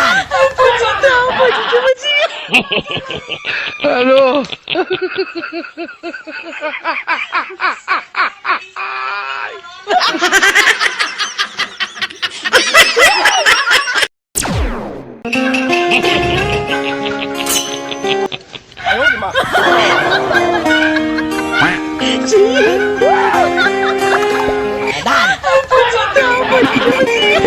蛋。不知道我就这么记。 Hello. 哎呦我的妈！买单。不知道我就这么记。 哎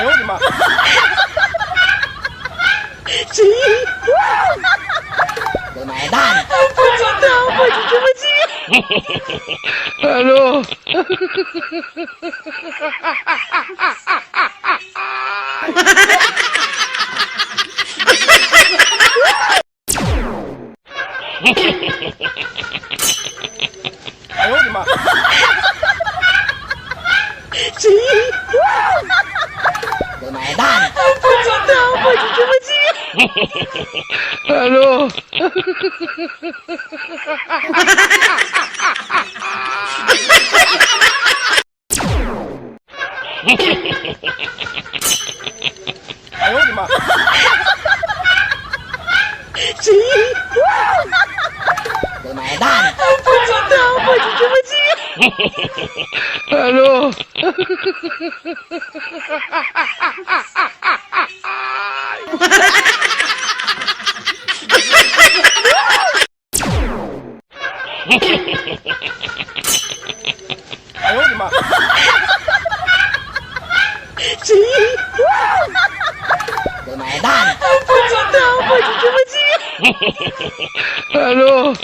呦我的妈！买单。不知道我就这么记。 Hello. 哎呦我的妈！买单。不知道我就这么记。 Hello. 哎呦我的妈！买单。不知道我就这么记。 Hello. 哎呦我的妈！买单。不知道我就这么记。 Hello.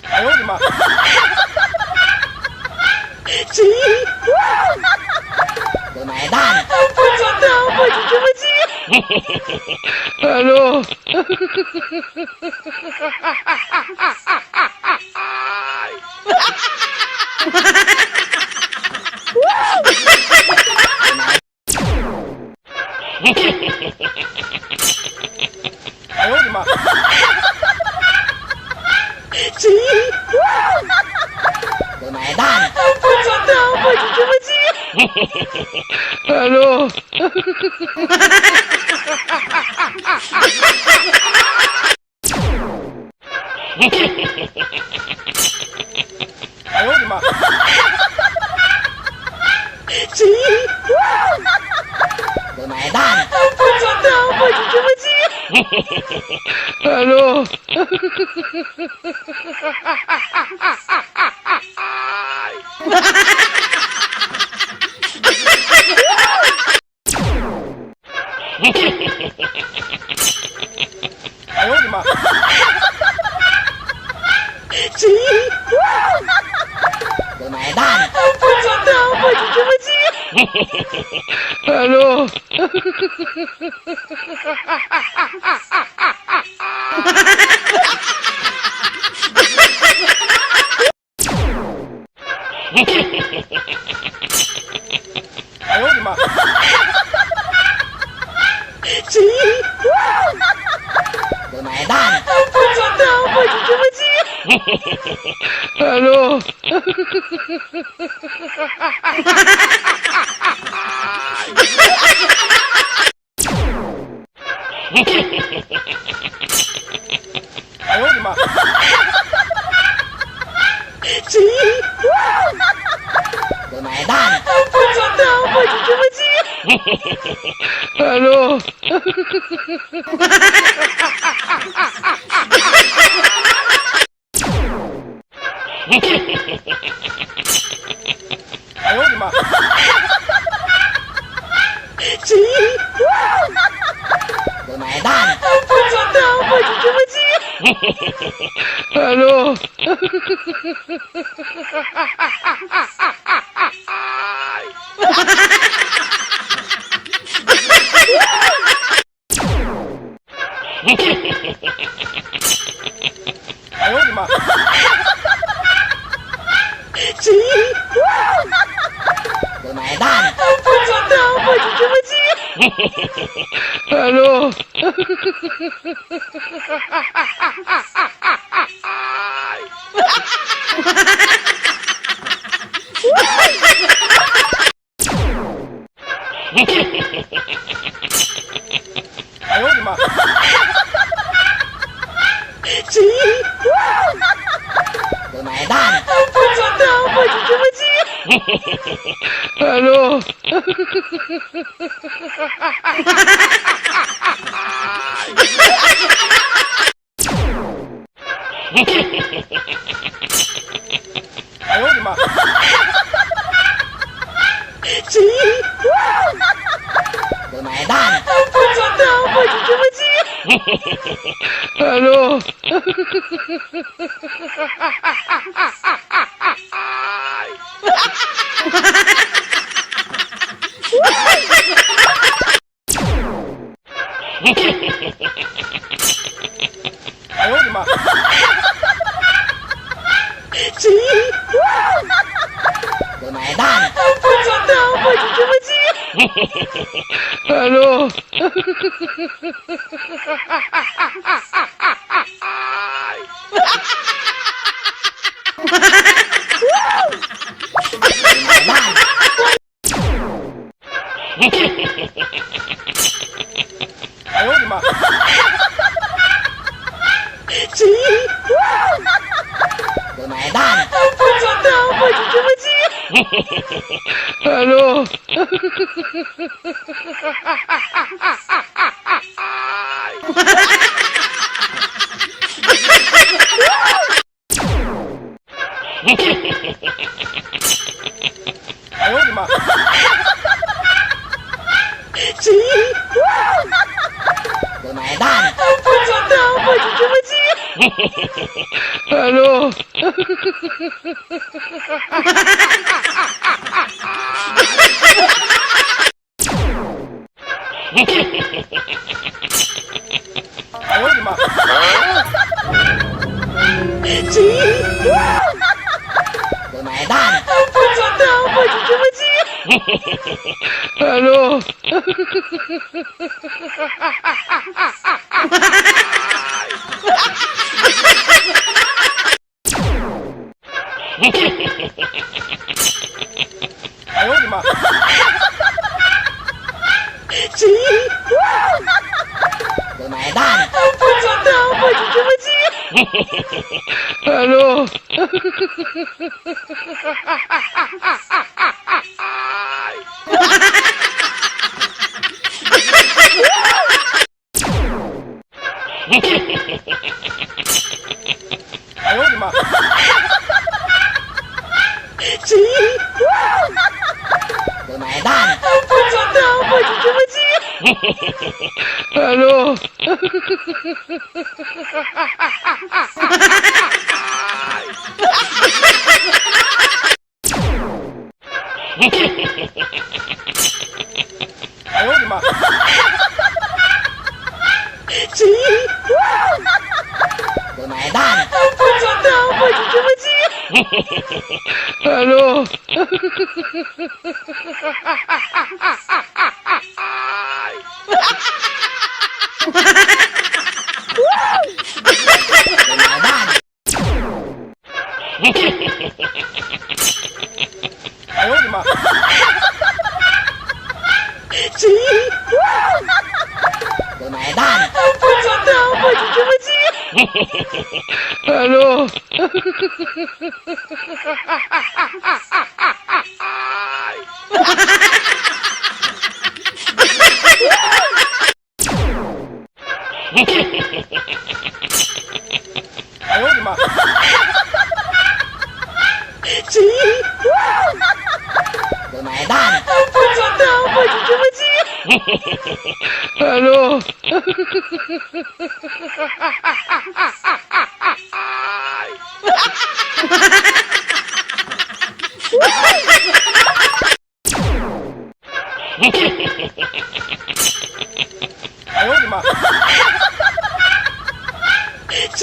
哎呦我的妈！买单。不知道我就这么记。 Hello. 哎呦我的妈！买单。不知道我就这么记。 Hello. 哎呦我的妈！买单。不知道我就这么记。 Hello. 哎呦我的妈！买单。不知道我就这么记。 Hello. 哎呦我的妈！买单。不知道我就这么记。 Hello. 哎呦我的妈！买单。不知道我就这么记。 Hello. 哎呦我的妈！买单。不知道我就这么记。 Hello. 妈！谁？我买单。不知道，我就这么记。Hello。哎呦我的妈！谁？我买单。不知道，我就这么记。Hello。哎呦我的妈！谁？我买单。不知道，我就这么记。Hello。哎呦我的妈！谁？我买单。不知道，我就这么记。Hello。哎呦我的妈！谁？我买单。不知道，我就这么记。Hello。哎呦我的妈！谁？我买单。不知道，我就这么记。Hello。哎呦我的妈！谁？我买单。不知道，我就这么记。Hello。哎呦我的妈！谁？我买单。不知道，我就这么记。Hello。哎呦我的妈！谁？我买单。不知道，我就这么记。Hello。哎呦我的妈！谁？我买单。不知道，我就这么记。Hello。我买单。哎呦我的妈！谁？我买单。不知道，我就这么记。Hello。哎呦我的妈！谁？我买单。不知道，我就这么记。Hello。哎呦我的妈！谁？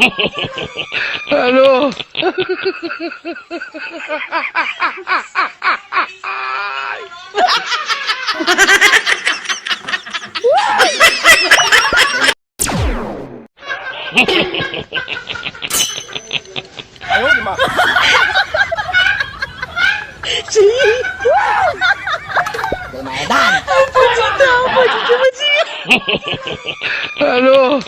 Hello. 哎呦我的妈！谁？我买单。不知道，我就这么记。Hello。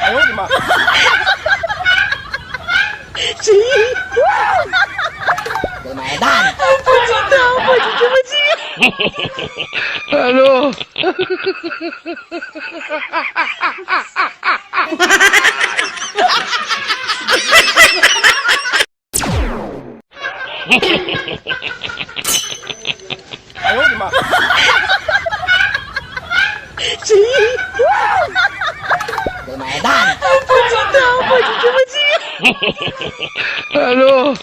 哎呦我的妈！谁？我买单。不知道，我就这么记。Hello。哎呦我的妈！谁？我买单。不知道，我就这么记。Hello。